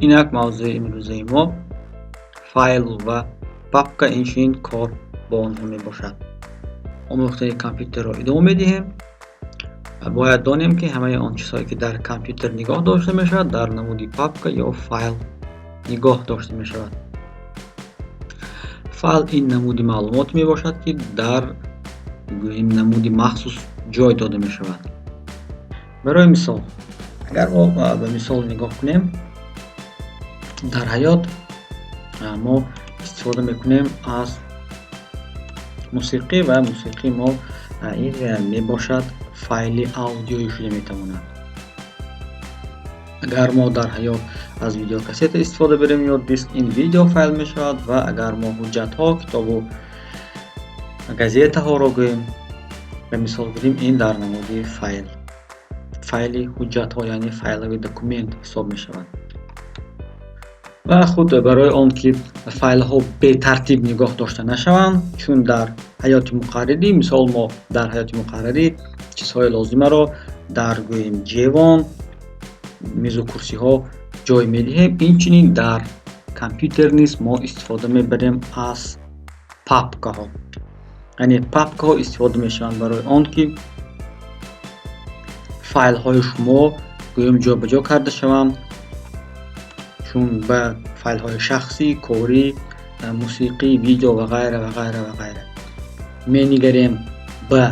Инак, мавзӯи имрӯзаи мо файл ва папка, инчунин кор бо онҳо мебошад. Омӯхтани компютерро идома медиҳем. Бояд донем, ки ҳамаи он чизҳое, ки дар компютер нигоҳ дошта мешавад, дар намуди папка ё файл нигоҳ дошта мешавад. Файл ин намуди маълумот мебошад, ки дар, гӯем, намуди махсус ҷой дода мешавад. Барои мисол, агар мо ба мисол нигоҳ кунем, дар ҳаёт мо истифода мекунем аз мусиқӣ, ва мусиқии мо ин мебошад, файли аудиоӣ шуда метавонад. Агар мо дар ҳаёт аз видеокассета истифода барем ё диск, ин видеофайл мешавад. Ва агар мо ҳуҷҷатҳо, китобу газетаҳоро, гӯем, ба мисол гирем, ин дар намуди файл, файли ҳуҷҷатҳо, яъне файловый документ ҳисоб мешавад. Ва худ барои он ки файлҳо бетартиб нигоҳ дошта нашаванд, чун дар ҳаёти муқаррарӣ, мисол, мо дар ҳаёти муқаррарӣ чизҳои лозимаро дар, гӯем, ҷевон, мизу курсиҳо ҷой медиҳем, инчунин дар компютер низ мо истифода мебарем аз папкаҳо. Яъне папкаҳо истифода мешаванд барои он ки файлҳои шумо, гӯем, ҷобаҷо карда шаванд, чун ба файлҳои шахсӣ, корӣ, мусиқӣ, видео ва ғайра, ва ғайра, ва ғайра. Менигарем ба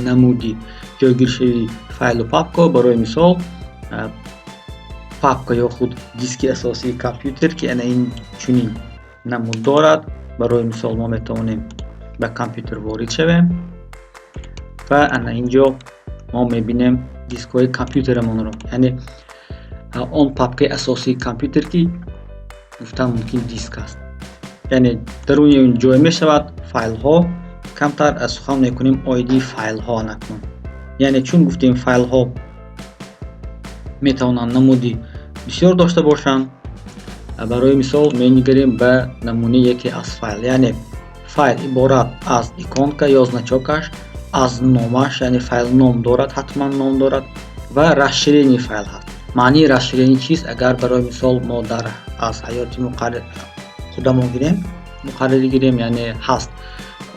намуди ҷойгиршавии файлу папкаҳо. Барои мисол, папка ё худ диски асосии компютер, ки ана ин чунин намуд дорад. Барои мисол, мо метавонем ба компютер ворид шавем ва ана ин ҷо мо мебинем дискҳои компютерамонро, яъне он папкаи асосии компютер, ки гуфтан мумкин диск аст, яъне даруни он ҷой мешавад файлҳо. Камтар сухан мекунем оиди файлҳо анакнун. Яъне чун гуфтем, файлҳо метавонанд намуди бисёр дошта бошанд. Барои мисол, менигарем ба намунаи яке аз файл. Яъне файл иборат аз иконка ё значокаш, аз номаш, яъне файл ном дорад, ҳатман ном дорад, ва расширение файл ҳаст. Маънии расширение чист? Агар барои мисол мо дар аз ҳаёти худамон гирем, муқаррарӣ гирем, яъне ҳаст,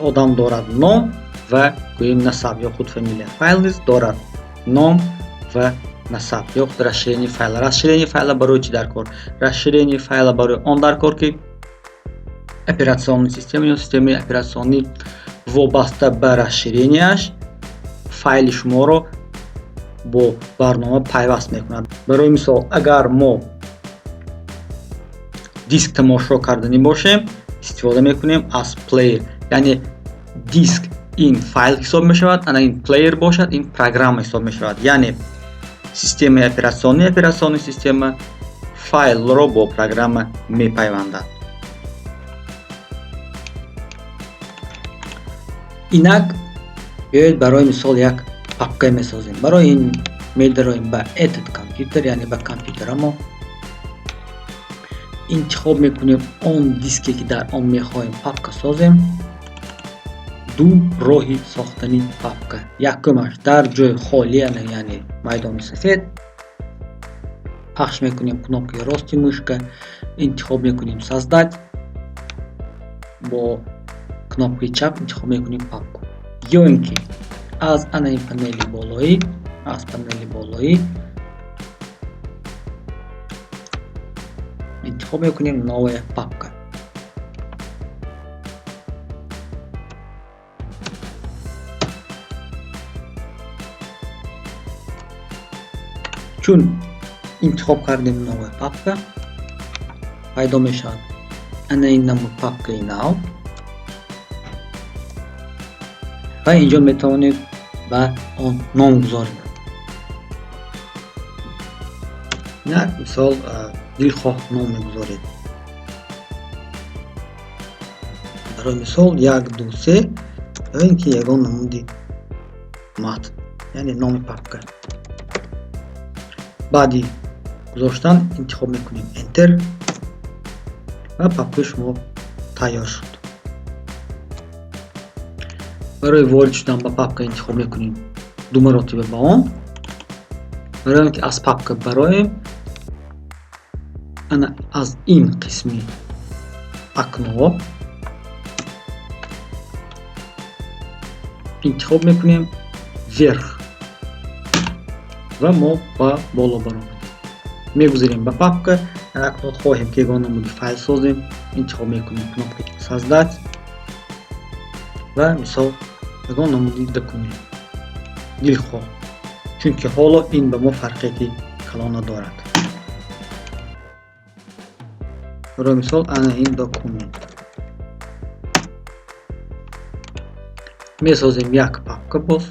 одам дорад ном ва, гӯем, насаб ё худ фамилия. Файл низ дорад ном ва насаб ё худ расширение файла. Расширение файла барои чӣ дар кор? Расширение файла барои он дар кор, ки операционная система ё системаи оператсионӣ вобаста ба расширенияш файли шуморо бо барнома пайваст мекунад. Барои мисол, агар мо диск тамошо карданӣ бошем, истифода мекунем аз плеер, яъне диск ин файл ҳисоб мешавад, ана ин плеер бошад, ин программа ҳисоб мешавад. Яъне системаи оператсионӣ, операционная система файлро бо программа мепайвандад. Инак, биёед, барои мисол, як папка месозем. Барои ин медароем ба «Этот компьютер», яъне ба компютерамо, интихоб мекунем он диске, ки дар он мехоҳем папка созем. Ду роҳи сохтани папка: якумаш дар ҷои холӣ, яъне майдони сафед, пахш мекунем кнопкаи рости мышка, интихоб мекунем «Создать», бо кнопкаи чап интихоб мекунем папку. Ё ин ки аз анаи панели болоӣ, аз панели болоӣ интихоб мекунем «Новая папка». Чун интихоб кардем «Новая папка», пайдо мешавад ана ин намуд папкаи нав ва инҷо метавонед ба он ном гузоред. Як мисол, дилхоҳ ном мегузоред, барои мисол, як, ду, се ё ин ки ягон намуди матн, яъне номи папка. Баъди гузоштан интихоб мекунем Enter ва папкаи шумо тайёр шуд. Барои ворид шудан ба папка интихоб мекунем ду маротиба ба он. Барои он ки аз папка бароем, ана аз ин қисми окно интихоб мекунем вверх ва мо ба боло баромадем. Мегузарем ба папка. Акнун хоҳем ки ягон намуди файл созем, интихоб мекунем кнопкаи создать ва мисол ягон намуди документ дилхоҳ, чунки ҳоло ин ба мо фарқияти калон надорад. Барои мисол ана ин документ. Месозем як папка, боз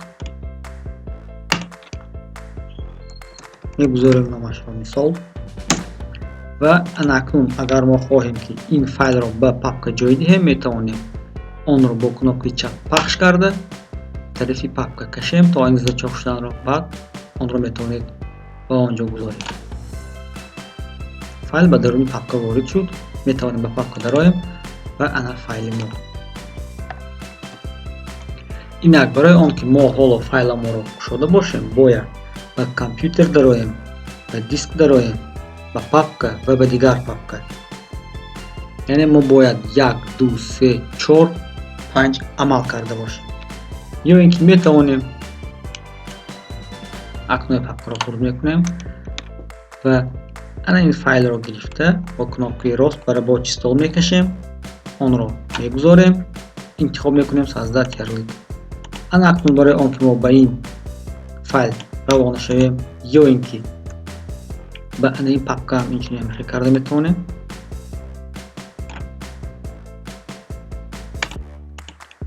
мегузорем номашро мисол ва ана акнун агар мо хоҳем ки ин файлро ба папка ҷой диҳем, метавонем онро бо кнопкаи чап пахш карда тарафи папка кашем то ин значок шуданро, баъд онро метавонед ба он ҷо гузоред. Файл ба даруни папка ворид шуд, метавонем ба папка дароем ва ана файли мо. Инак барои он ки мо ҳоло файламоро кушода бошем, бояд ба компютер дароем, ба диск дароем, ба папка ва ба дигар папка. Яъне мо бояд 1, 2, 3, 4, 5 амал карда бошем. Ё ин ки метавонем акнои папкаро хурд мекунем ва ана ин файлро гирифта бо кнопкаи рост ба рабочий стол мекашем, онро мегузорем, интихоб мекунем создать ярлык. Ана акнун барои он ки мо ба ин файл равона шавем ё ин ки ба ана ин папка ҳам инчунин ҳамихел карда метавонем.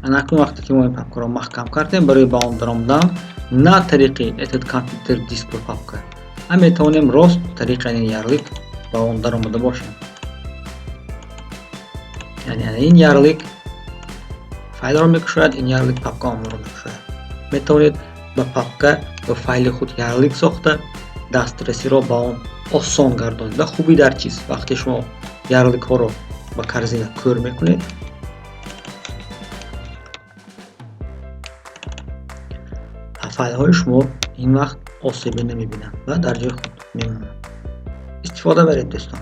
Ана акнун вақте ки мо ин папкаро маҳкам кардем, барои ба он даромадан на тариқи этот компютер, диск ва папка, ҳам метавонем рост тариқи ин ярлык ба он даромада бошем. Яъне ана ин ярлык файлро мекушояд, ин ярлык папка онро мекушояд. Метавонед ба папка ё файли худ ярлык сохта дастрасиро ба он осон гардонед. Ва хуби дар чист? Вақте шумо ярлыкҳоро ба корзина кӯр мекунед, файлҳои шумо ин вақт осебе намебинанд ва дар ҷои худ мемонанд. Истифода баред, дӯстон.